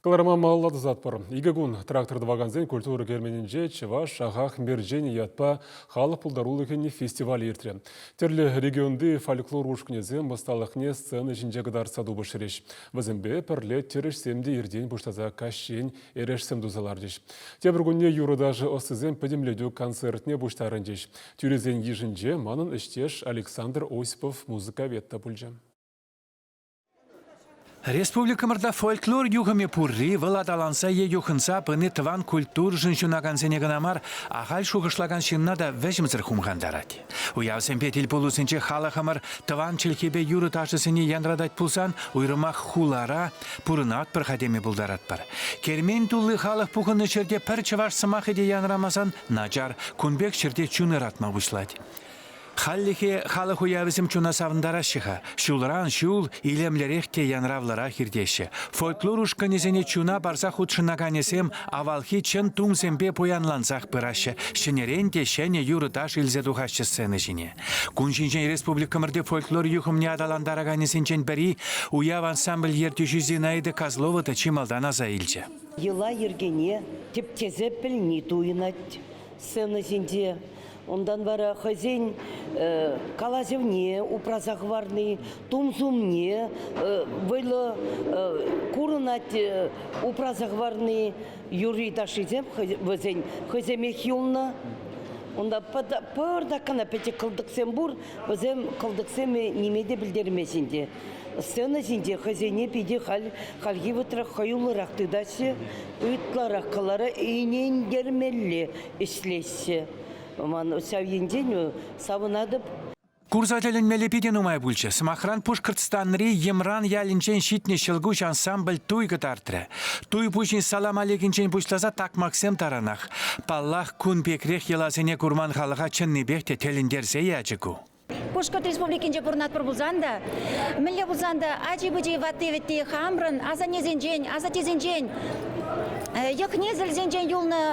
Кӑларӑма малалла тӑсатпӑр. Икӗ кун трактор тӑвакансен культура керменӗнче Чӑваш Ахах мерченӗ ятпа халӑх пултарулӑхӗн фестивалӗ иртрӗ. Тӗрлӗ регионти фольклор ушкӑнӗсем ӑсталӑхне сцена ҫинче кӑтартса тупӑшрӗҫ. Вӗсемпе пӗрле тӗрӗҫсем те иртен пуҫласа каҫчен эрешсем туса ларчӗҫ. Тепӗр кунне юрӑ-ташӑ ӑстисем пӗтӗмлетӳ концертне пуҫтарӑнчӗҫ. Тӳресен йышӗнче манӑн ӗҫтеш Александр Осипов музыковед та пулчӗ. Республикӑмӑрта фольклор юхӑмӗ пурри, вӑл аталанса е юхӑнса пыни тӑван культурӑшӑн ҫунакансене кӑна мар, ахаль шухӑшлакан ҫынна та вӗҫӗмсӗр хумхантарать. Уявсемпе тӗлпулусенче халӑхӑмӑр тӑван чӗлхепе юрӑ-ташӑсене янратать пулсан, уйрӑмах хулара пурӑнатпӑр-ха теме пултаратпӑр. Кермен тулли халӑх пухӑннӑ ҫӗрте пӗр чӑваш сӑмахӗ те янрамасан начар, кун пек ҫӗрте чун ыратма пуҫлать. Хальлӗхе халӑх уявӗсем чуна савӑнтараҫҫӗ-ха. Ҫулран ҫул илемлӗрех те янравлӑрах иртеҫҫӗ. Фольклор ушкӑнӗсене чуна парса хутшӑнаканӗсем авалхи чӑн тумсемпе пуянлансах пыраҫҫӗ, ҫӗнӗрен те ҫӗнӗ юрӑ-таш илсе тухаҫҫӗ сцена ҫине. Кун ҫинчен республикӑмӑрти фольклор юхӑмне аталантараканӗсенчен пӗри, уяв ансамбль ертӳҫи Зинаида Козлова та чи малтан аса илчӗ. Йӑла-йӗркене тӗпчесе пӗлни туйӑнать сцена ҫинче. Унтан вара хӑйсен калаҫӑвне упраса хӑварни, тум-сумне вӑйлӑ курӑнать упраса хӑварни, юрри-ташшисем вӗсен хӑйсемех юлнӑ. Унта пӑртак кӑна пӗчӗк кӑлтӑксем пур, вӗсем кӑлтӑксем ниме те пӗлтермест ӗнтӗ. Сцена ҫинче хӑйсене питӗ халь хальхи вӑхӑтра хӑюллӑрах тытаҫҫӗ, ытларах кӑлара ӗнентермелле ӗҫлеҫҫӗ. Ман ҫав енчен савӑнатӑп. Курса тӗлӗнмелли питӗ нумай пулчӗ. Сӑмахран, Пушкӑртстанри Йӑмран ялӗнчен ҫитнӗ Ҫӑлкуҫ ансамбль туй кӑтартрӗ. Туй пуҫӗн салам алекӗнчен пуҫласа такмаксем таранах. Паллах, кун пекрех йӑласене курман халӑха чӑннипех те тӗлӗнтерсе ячӗ ку. Пушкӑрт Республикинче пурӑнатпӑр пулсан та, мӗнле пулсан та ачи-пӑчи ватти-вӗтти хамрӑн асаннесенчен, асаттесенчен, йӑх-несӗлсенчен юлнӑ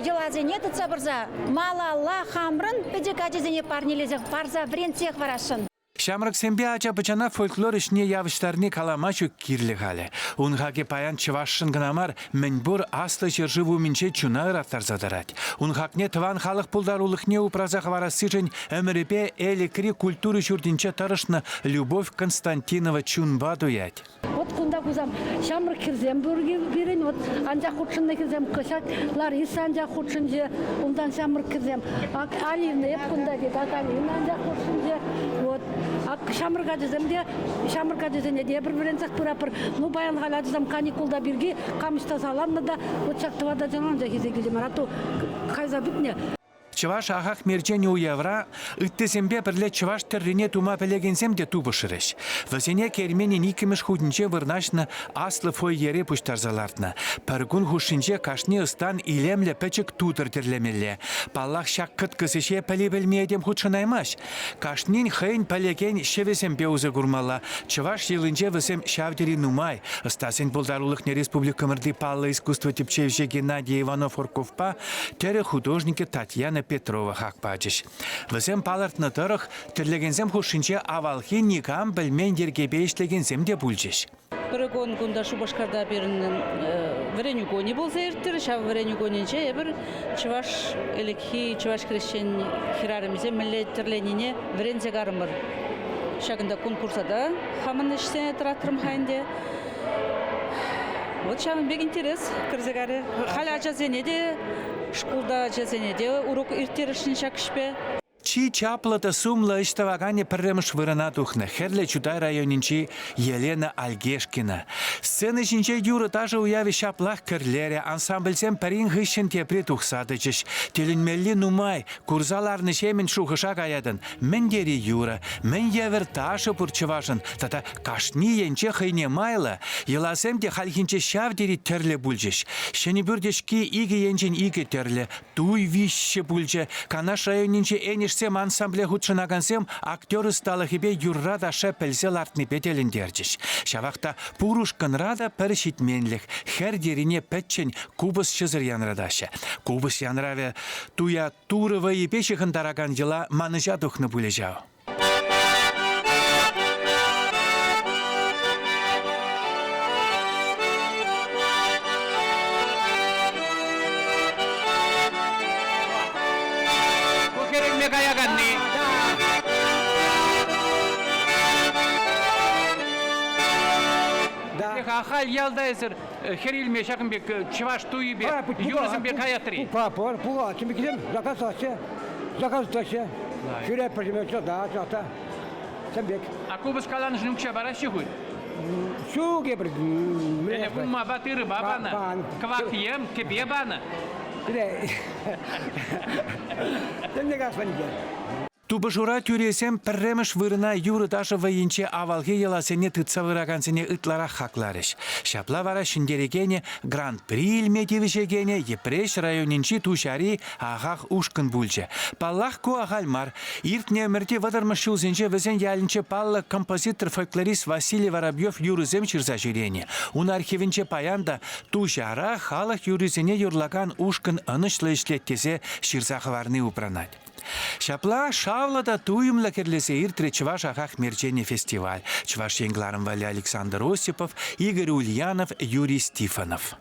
йӑласене тытса пырса малалла хамрӑн пӗчӗк ачасене парнелесе парса вӗрентсе хӑварасшӑн. Ҫамрӑксемпе ача-пӑчана фольклор ӗҫне явӑҫтарни калама ҫук кирлӗ халӗ. Ун хакӗ паян чӑвашшӑн кӑна мар, мӗнпур аслӑ ҫӗршыв умӗнче чуна ыраттарса тӑрать. Ун хакне тӑван халӑх пултарулӑхне упраса хӑварассишӗн ӗмӗрӗпе Элӗкри культура ҫуртӗнче тӑрӑшнӑ Любовь Константинова чунпа туять. Вот кунта кусам ҫамрӑк хӗрсем пур пирӗн, вот анчах хутшӑннӑ хӗрсем кӑҫал Лариса анчах хутшӑнчӗ, унтан ҫамрӑк хӗрсем ак Алина эп кунта тет, ак Алина анчах хутшӑнчӗ. Вот ак ҫамрӑк ачасем те ҫамрӑк ачасене те эпир вӗренсех пыратпӑр. Ну паян халь ачасем каникулта пирки кам ӑҫта саланнӑ та вот ҫак тӑват ачана анчах илсе килтӗмӗр, а то кайса пӗтнӗ. Чӑваш ахах-мерчен уявра ыттисемпе пӗрле чӑваш тӗррине тума пӗлекенсем те тупӑшрӗҫ. Вӗсене керменӗн иккӗмӗш хутӗнче вырнаҫнӑ аслӑ фойере пуҫтарса лартнӑ. Пӗр кун хушшинче кашни ӑстан илемлӗ пӗчӗк тутӑр тӗрлемелле. Паллах, ҫак кӑткӑс ӗҫе пӗли-пӗлми этем хутшӑнаймасть. Кашнин хӑйӗн пӗлекен ҫӗвӗсемпе усӑ курмалла. Чӑваш йӑлинче вӗсем ҫав тери нумай. Ӑстасен пултарулӑхне республикӑмӑрти паллӑ искусство тӗпчевҫи Геннадий Иванов-Орковпа тӗрӗ художникӗ Татьяна Петрова хак пачӗҫ. Вӗсем палӑртнӑ тӑрӑх, тӗрлекенсем хушшинче авалхи никам пӗлмен йӗркепе ӗҫлекенсем те пулчӗҫ. Пӗр кун кунта Шупашкарта пирӗн вӗренӳ кунӗ пулса ирттӗр. Ҫав вӗренӳ кунӗнче эпир чӑваш ӗлӗкхи чӑваш хресчен хӗрарӑмӗсем мӗнле тӗрленине вӗренсе карӑмӑр. Ҫакӑнта конкурса та хамӑн ӗҫсене тӑратрӑм-ха ӗнтӗ. Вот ҫавӑн пек интерес кӗрсе карӗ. Халь ачасене те, шкулта ачасене те урок ирттересшӗн ҫак ӗҫпе. Чи чаплӑ та сумлӑ ӗҫ тӑваканӗ пӗрремӗш вырӑна тухнӑ Хӗрлӗ Чутай районӗнчи Елена Альгешкина. Сцена ҫинче юрӑ-ташӑ уявӗ ҫаплах кӗрлерӗ, ансамбльсем пӗрин хыҫҫӑн тепри тухса тӑчӗҫ. Тӗлӗнмелли нумай, курса ларнӑҫемӗн шухӑша каятӑн. Мӗн тери юрӑ, мӗн евӗр ташӑ пур чӑвашӑн тата кашни енче хӑйне майлӑ. Йӑласем те хальхинче ҫав тери тӗрлӗ пулчӗҫ. Ҫӗнӗ пӳрт ӗҫки икӗ енчен икӗ тӗрлӗ, Туй виҫҫӗ пулчӗ. Канаш районӗнчи Энӗшсем ансамбле хутшӑнакансем актер ӑсталӑхӗпе юрра-ташша пӗлсе лартнипе тӗлӗнтерчӗҫ. Ҫавах та пур ушкӑнра та пӗр ҫитменлӗх – хӗр дерине пӗччен купӑсҫӑсӑр янратаҫҫӗ. Купӑс янравӗ туя Турӑ вӑйӗпе ҫыхӑнтаракан йӑла манӑҫа тухнӑ пулӗ ҫав. Ахаль ялта эсир хӗр илме ҫакӑн пек чӑваш туйӗпе, юрӑсемпе каятри? Пур, пур. Чимекисем заказ тӑваҫҫӗ. Заказ тӑваҫҫӗ. Ҫӳретпӗр, да, чӑнах та. Тем пек. А купӑс каланӑшӑн укҫа параҫҫӗ хуть? Ҫук эпир. Ӗне улмапа тырӑпа панӑ, кӑвак йӗм, кӗпе панӑ. Темле каҫман иккен. Тупӑшура тӳресем пӗрремӗш вырӑна юрӑ-ташӑ вӑййинче авалхи йӑласене тытса пыракансене ытларах хакларӗҫ. Ҫапла вара ҫӗнтерекенӗ Гран-при илме тивӗҫекенӗ Йӗпреҫ районӗнчи Туҫари Ахах ушкӑн пулчӗ. Паллах, ку ахаль мар. Иртнӗ ӗмӗрти вӑтӑрмӗш ҫулсенче вӗсен ялӗнче паллӑ композитор-фольклорист Василий Воробьев юрӑсем ҫырса ҫӳренӗ. Ун архивӗнче паян та Туҫара халӑх юррисене юрлакан ушкӑн ӑнӑҫлӑ ӗҫлет тесе ҫырса хӑварни упранать. Ҫапла шавлӑ та туйӑмлӑ кӗрлесе иртрӗ Чӑваш ахах мерченӗ фестиваль. Чӑваш Ен кӑларӑм валли Александр Осипов, Игорь Ульянов, Юрий Стифонов.